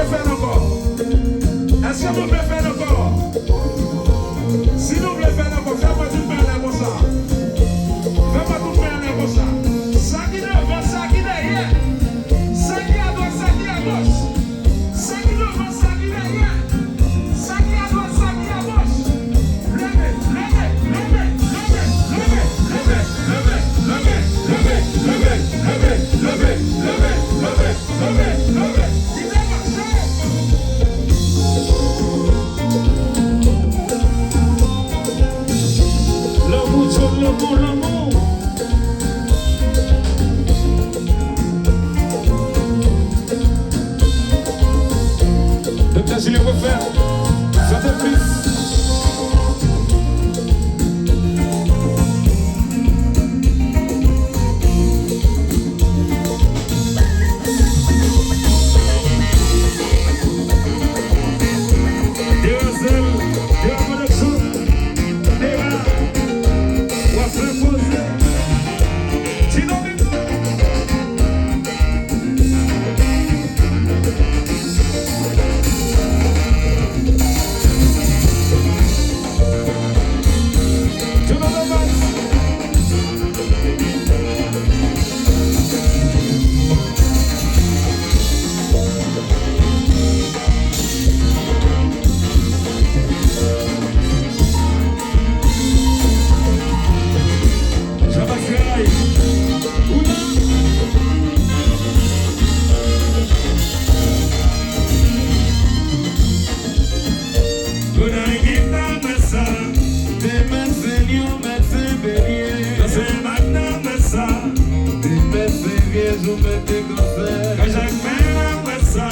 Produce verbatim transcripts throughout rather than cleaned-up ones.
Fè l ankò. Èske nou vle fè l ankò? Si nou vle fè l ankò, fè mwen tout men anlè konsa. Fè mwen tout men anlè konsa. Sa ki devan, sa ki dèyè. Sa ki adwat, sa ki agoch. Sa ki devan, sa ki dèyè. Sa ki adwat, sa ki agoch. Leve, leve, leve. Lanmou, John, lanmou, lanmou. Doktè Julien Prophète, chante plis. Derazèl, Dera Production, Dera, w ap fè poze. Tino. Jean-Pascal, ou la? Kounye a ki pa mwen sa. Demen se lyon, mèt se belye. Nan se mak nan mwen sa. Demen se vyèj ou mèt te kansè. Kajak men nan mwen sa.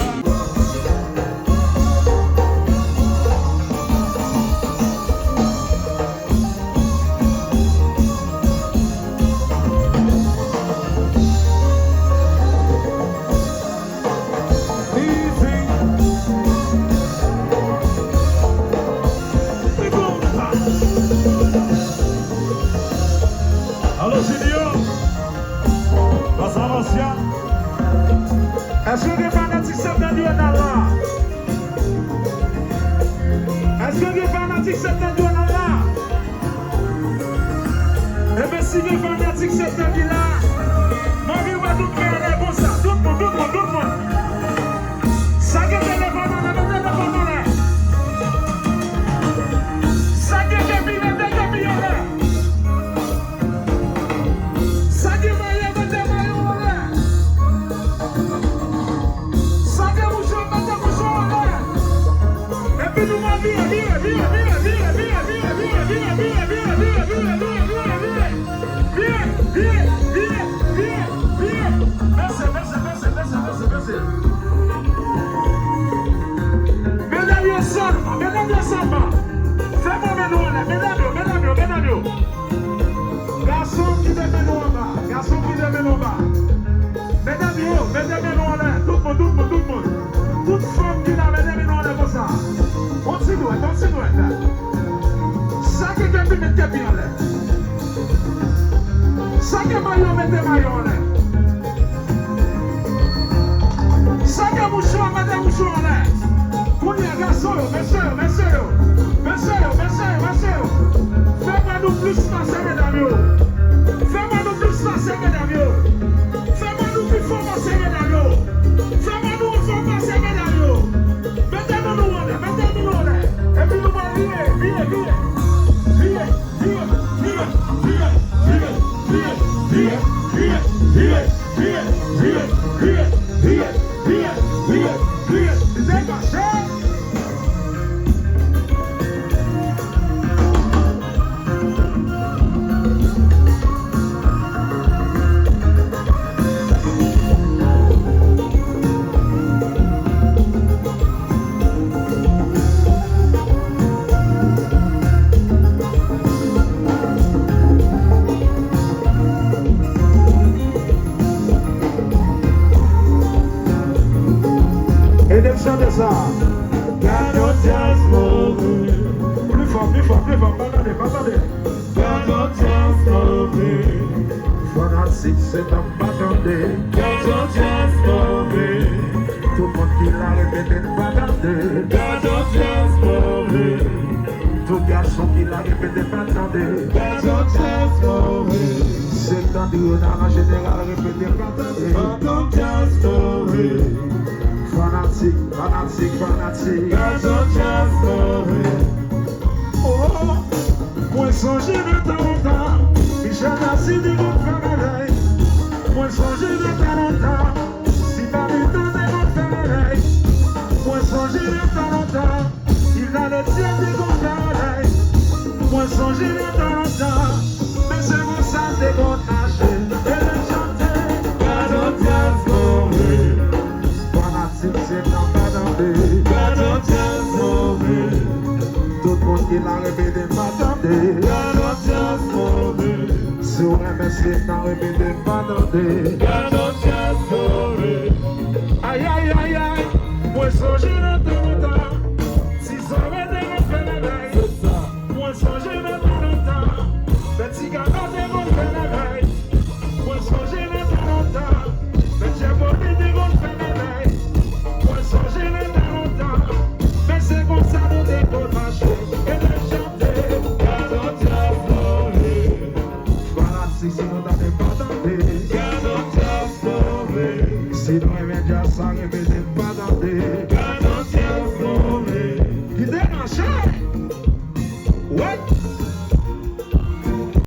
Alo, Junior, Pasa Mansya. Èske gen fanatik Septentrional la? Èske gen fanatik Septentrional la? Ebyen, si gen fanatik Septè ki la, m anvi wè tout men anlè konsa. Tout moun, tout moun, tout moun. Sa gen telefòn anlè, mete telefòn anlè. Sa gen kepi, mete kepi anlè. Sa gen mayo, mete mayo anlè. Sa gen mouchwa, mete mouchwa anlè. Epi nou va vire, vire, vire. Vire, vire, vire. Bese, bese, bese, bese, bese, bese. Medam yo sèlman, medam yo sèlman. Fè mwen men nou anlè, medam yo, medam yo, medam yo. Gason, kite men nou anba. Gason, kite men nou anba. Medam yo, mete men nou anlè. Tout moun, tout moun, tout moun. Tout fanm ki la, mete men nou anlè konsa. On ti dwèt, on ti dwèt. Sa ki gen kepi, met kepi anlè. Sa gen mayo, mete mayo anlè. Sa gen mouchwa, mete mouchwa anlè. Kounye a, gason yo, mesye yo, mesye yo. Mesye yo, mesye yo, mesye yo. Fè mwen nou plis pase medam yo. Fè mwen nou plis pase medam yo. Fè mwen nou pi fò pase medam yo. Fè mwen nou fò pase medam yo. Mete men nou anlè, mete men nou anlè. Epi nou pral vire, vire, vire. Vire. Ede m chante sa. Gad yon djaz move. Pli fò, pli fò, pli fò, pa tande, pa tande. Gad yon djaz move. Fanatik se tanm pa tande. Gad yon djaz move. Tout moun ki la repete n pa tande. Gadon djaz move. Tout gason ki la repete n pa tande. Gadon djaz move. Se tande yo nan an jeneral repete n pa tande. Gadon djaz move. Fanatik, fanatik, fanatik. Gadon djaz move. Oh, mwen sonje nan tan lontan, Michel Nassi te konn fè bagay. Mwen sonje nan tan lontan, Sylvain Vito te konn fè bagay. Mwen sonje nan tan lontan, Hilda Lethière te konn fè bagay. Mwen sonje nan tan lontan, men se konsa te konn mache. E lè chante, gadon djaz move. Fanatik se nan pa tande. Gadon djaz move. Tout moun ki la repete pa tande. Gadon djaz move. Si w renmen se nan repete pa tande. Gadon djaz move. Ay, ay, ay, ay. Mwen sonje nan tan lontan. Ti Zòrè te konn fè bagay. Se sa. Mwen sonje nan tan lontan. Bèt Ti Gaba te konn fè bagay. Mwen sonje nan tan lontan. Bèt Jèmoni te konn fè bagay. Mwen sonje nan tan lontan. Men se konsa nou te konn mache. E lè chante. Gadon djaz move. Fanatik, si nou tande pa tande. Gadon djaz move. Si nou renmen djaz sa, repete pa tande.